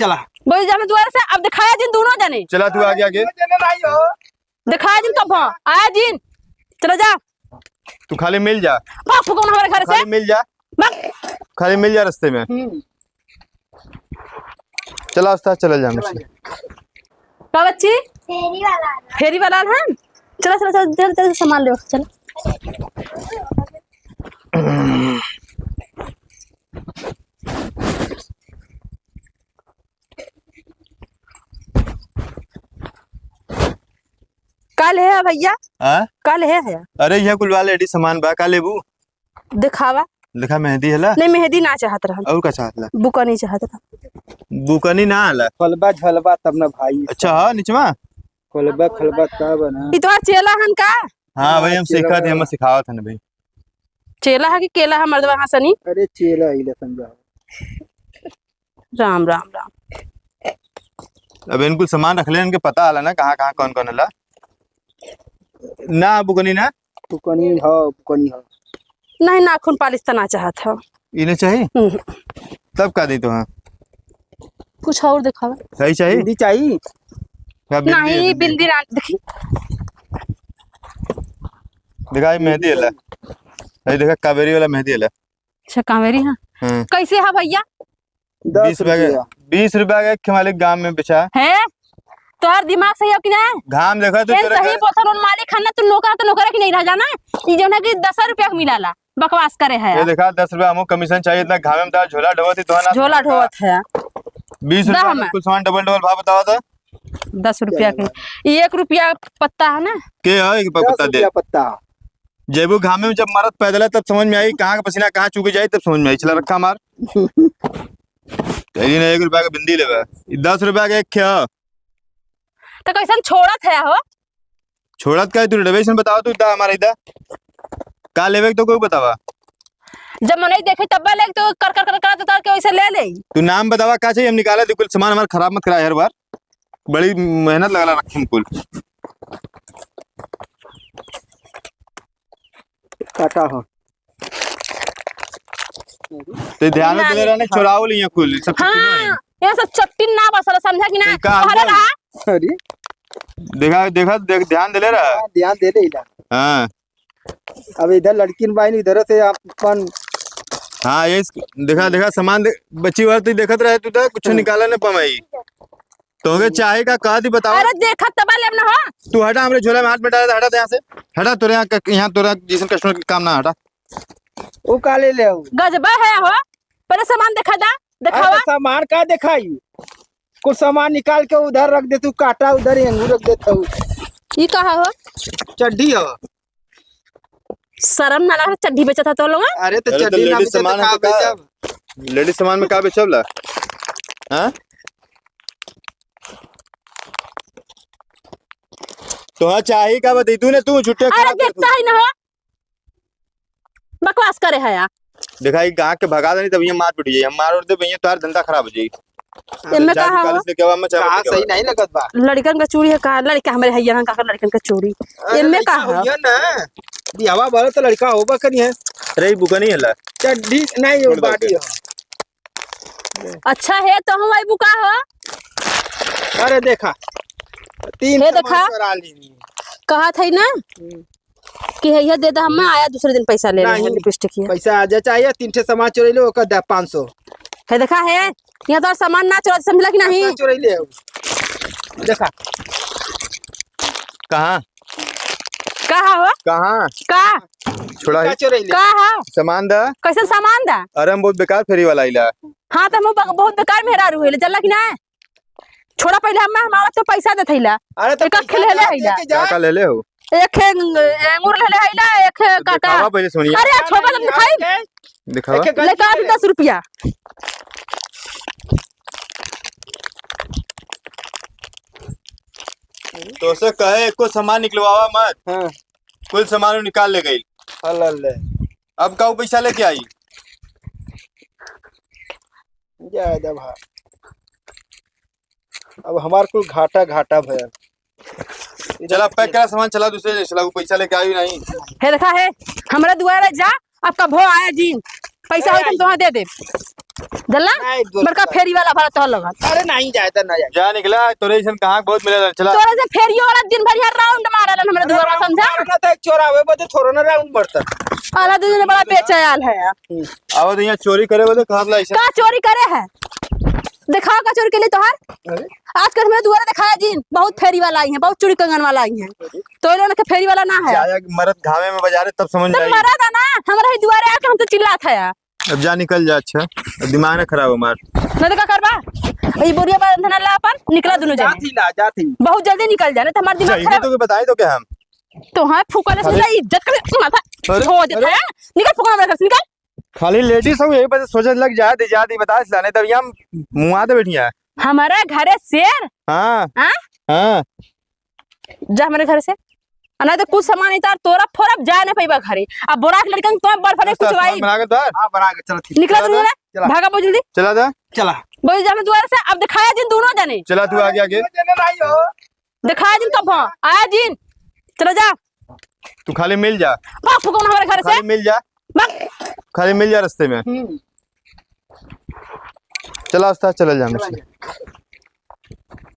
चला। बोल जा द्वार से अब दिखाया जिन दोनों जने। चला तू आगे आगे। जने नहीं हो। दिखाया जिन कब आया जिन, चला जा। तू खाली मिल जा। भाग फुकौन हमारे घर से। खाली मिल जा। भाग। खाली मिल जा रास्ते में। चला उस्ताद, चला जा हमसे। का बच्ची? फेरी वाला। फेरी वाला है। चला चला चला, जल्दी जल्दी सामान ले चला। कल है भैया? हाँ? कल है भैया। अरे यह कुलवा लेडी सामान बा, का लेबू? दिखावा। देखा मेहंदी हला? नहीं मेहंदी ना चाहत रहन। और का चाहत ला? बुका नहीं चाहत रहा। बुकनी ना आला। खलबा झलबा तब ना भाई। अच्छा हाँ निचवा। खलबा खलबा तब ना। ई तोहार चेला हन का? हाँ भाई हम चेला सीखा थे, हम सिखावत हन भाई। चेला है कि केला है मर्दवा हाँ सनी? अरे चेला ही ले समझाओ। राम राम राम। अब इनको सामान रख ले, इनके पता आला ना कहाँ कहाँ कौन कौन हला। ना बुकनी ना? बुकनी हो, बुकनी हो। नहीं नाखून पालिश तो ना चाहत हो। इन्हें चाहिए? हम्म। तब का दी तो हाँ। कुछ और दिखावा। सही चाहिए? बिंदी चाहिए? क्या बिंदी है, नहीं, बिंदी? बिंदी ना देखी। देखा ये मेहंदी है। ये देखा कावेरी वाला मेहंदी है। अच्छा कावेरी हाँ। हाँ। कैसे है भैया? दस 20 रुपया के, रुपया। 20 रुपया के हमारे गांव में बेचा। है? तोहर दिमाग सही हो कि ना? घाम देखा तो फिर तेरे सही घर- बोलथन उन मालिक खाना तू नौकर तो नौकर की नहीं रह जाना। ई जो ना कि 10 रुपया के मिलाला बकवास करे है। ये देखा 10 रुपया हमको कमीशन चाहिए, इतना घाम में तार झोला ढोवत ही तो ना। झोला ढोवत है। 20 दह रुपया में। कुछ सामान डबल डबल भाव बतावा था। 10 रुपया के ये 1 रुपया पत्ता है ना? के है एक दस पत्ता दे। रुपया पत्ता। जेबू घाम में जब मरत पैदल है तब समझ में आई कहाँ का पसीना कहाँ चूके जाए, तब समझ में आई। चला रखा मार। तेरी ने 1 रुपया का बिंदी लेवे, 10 रुपया का एक खे। तो कैसन छोड़त है हो? छोड़त का है तू रिजर्वेशन बताओ तू इधर हमारा इधर का लेवे तो कोई बतावा। जब मन नहीं देखे तब ले तो कर कर कर कर तो के वैसे ले ले। तू नाम बतावा का चाहिए हम निकाला दे, कुल सामान हमारा खराब मत करा हर बार, बड़ी मेहनत लगा रखी हम कुल। काटा हो। तो ध्यान में दे रहा ना, चुराओ लिया कुल सब। हाँ, ये सब चट्टी ना बसल समझा कि ना? तो का तोहरा हुआ? रहा? अरे। देखा, देखा, देख, ध्यान दे ले रहा। हाँ, ध्यान दे ले इधर। हाँ। अब इधर लड़की बाई इधर से अपन। हाँ, ये देखा, देखा, सामान बच्ची वाला तो देखत रहे तू तो कुछ निकाला ना पमाई। तो के चाहे का कहा थी बताओ। अरे देखा तबा लेब ना हो। तू हटा, हमरे झोला में हाथ में डाला, हटा दे यहाँ से। हटा तोरे यहाँ यहाँ तोरा जैसन कस्टमर के काम ना हटा। वो का ले ले आओ। गजबा है हो, पहले सामान देखा दा, दिखावा। अरे सामान का दिखाई? कुछ सामान निकाल के उधर रख दे तू, काटा उधर अंगूर रख देता हूँ। ये कहा हो? चड्डी हो। शर्म ना लगा चड्डी बेचा था तो लोग? अरे तो अरे तो चड्डी ना लेडीज बेचा तो सामान का है तो का? बेचब? लेडीज सामान में का बेचब ला? हाँ? तो हाँ चाही का बताई तू ने, तू झूठे अरे खराब कर तू। देखता ही ना हो, बकवास करे है यार। देखा ये गाहक के भगा देनी तब ये मार पिट जाई, हम मार और दे भैया तार धंधा खराब हो जाई। एमे चार कहा हो? चालीस लेके आवा, मैं चार कहा लेके सही आवा। नहीं लगत बा। लड़कन का चूड़ी है का? लड़का हमारे हैया का लड़कन का चूड़ी। अरे एमे लड़का कहा हो? होइया ना, बियावा भरत तो लड़का होबा कनी है। अरे बुका नहीं है ला। चड्डी नहीं हो, छोड़ दो बाडी हो। अच्छा है तो हम आई बुका हो। अरे देखा तीन हे सामान देखा। चुरा ली। कहा था ना कि हैया दे दे, हम आया दूसरे दिन पैसा ले नहीं। रहे लिपस्टिक की। पैसा आ जा चाहिए, 3 ठे सामान चोरी ले, ओकर दे 500। है देखा है, यहाँ तो सामान ना चोरा समझला कि नहीं? सामान चोरी ले आओ। देखा। कहाँ? कहाँ हो? कहाँ? का? छोड़ा का चोरी ले? कहाँ? सामान दा। कैसे सामान दा? अरे हम बहुत बेकार फेरी वाला आइला। हाँ तो हम बहुत बेकार मेहरा रुहेले जल्ला कि ना? छोड़ा पहले हम हमारा तो पैसा दे थैला। अरे तो एक पैसा ले ले दे आइला। के जा। का का ले ले हो? एक अंगूर ले ले आइला, एक तो काटा। दिखावा पहले सोनिया। अरे छोड़ा तुम दिखाई। दिखावा। एक ले का 10 रुपया। तो से कहे एको सामान निकलवावा मत। हाँ। कुल सामान निकाल ले गई। हल ले। अब काऊ पैसा लेके आई? जा दे भाई। अब हमार कुल घाटा घाटा भया। चला पैक करा सामान, चला दूसरे चला, वो पैसा लेके आई नहीं। हे देखा है, हमरा दुआरे जा, अब कभो आया जी पैसा हो तो हम तोहा दे दे। जल्ला नहीं, दोस्त बड़का फेरी वाला भरा तोहर लगल। अरे नहीं जाए तो ना जाए। जा निकला, तोरे ऐसन कहाँ बहुत मिला, चला। तोरे से फेरियो वाला दिन भर यहाँ राउंड मारलन हमरे दुआर में, समझा? ना तो एक चोरावे बदे थोड़ा ना राउंड बढ़ता। आला दिन बड़ा बेचैन है। आओ तो यहाँ चोरी करे बदे कहाँ ला ऐसा? का चोरी करे है? दिखाओ का चोरी के लिए तोहार? अरे? आजकल हमारे दुआरे दिखाया जी, बहुत फेरी वाला आई है, बहुत चूड़ी कंगन वाला आई है। तो ये लोगन के फेरी वाला ना है। जा मरद घावे में बजा रहे तब समझ तुम जाएगी। मरद है ना, हमारे ही दुआरे आके हमसे चिल्लात है यार। अब जा निकल जा, अच्छा अब दिमाग ना खराब हो मार। नहीं तो का करबा? ये बोरिया बंधना ला अपन निकला दोनों जने। जाती ना जाती। बहुत जल्दी निकल जाने तो हमारा दिमाग चाहिए खराब। तो बताई तो क्या हम? तो हाँ फूकले से अरे। इज्जत कर माथा अरे, धो देता अरे। है। निकल फूकना मेरे घर से निकल। खाली लेडीज हो यही बस सोचे लग जा दे जा दे बता लाने तब यहाँ मुँह आते बैठी है। हमारा घर है शेर। हाँ। हाँ? हाँ। जा हमारे घर से। ना तो कुछ सामान इतार तोरा फोरब जा नहीं पैबा घरे। अब बोरा के लड़कन तो बर्फ ने कुछ आई। बना के द्वार। हां बना के चल ठीक। निकला चला तू जा, ना चला। भागा बहुत जल्दी। चला जा। चला। बहुत जल्दी द्वार से अब दिखाया जिन दोनों जने। चला तू आगे आगे। जने नहीं हो। दिखाया जिन कब हो आया जिन चला जा। तू खाली मिल जा। भाग फुकौना हमारे घर से। खाली मिल जा। भाग। खाली मिल जा रास्ते में। चला उस्ताद, चला जा हमसे।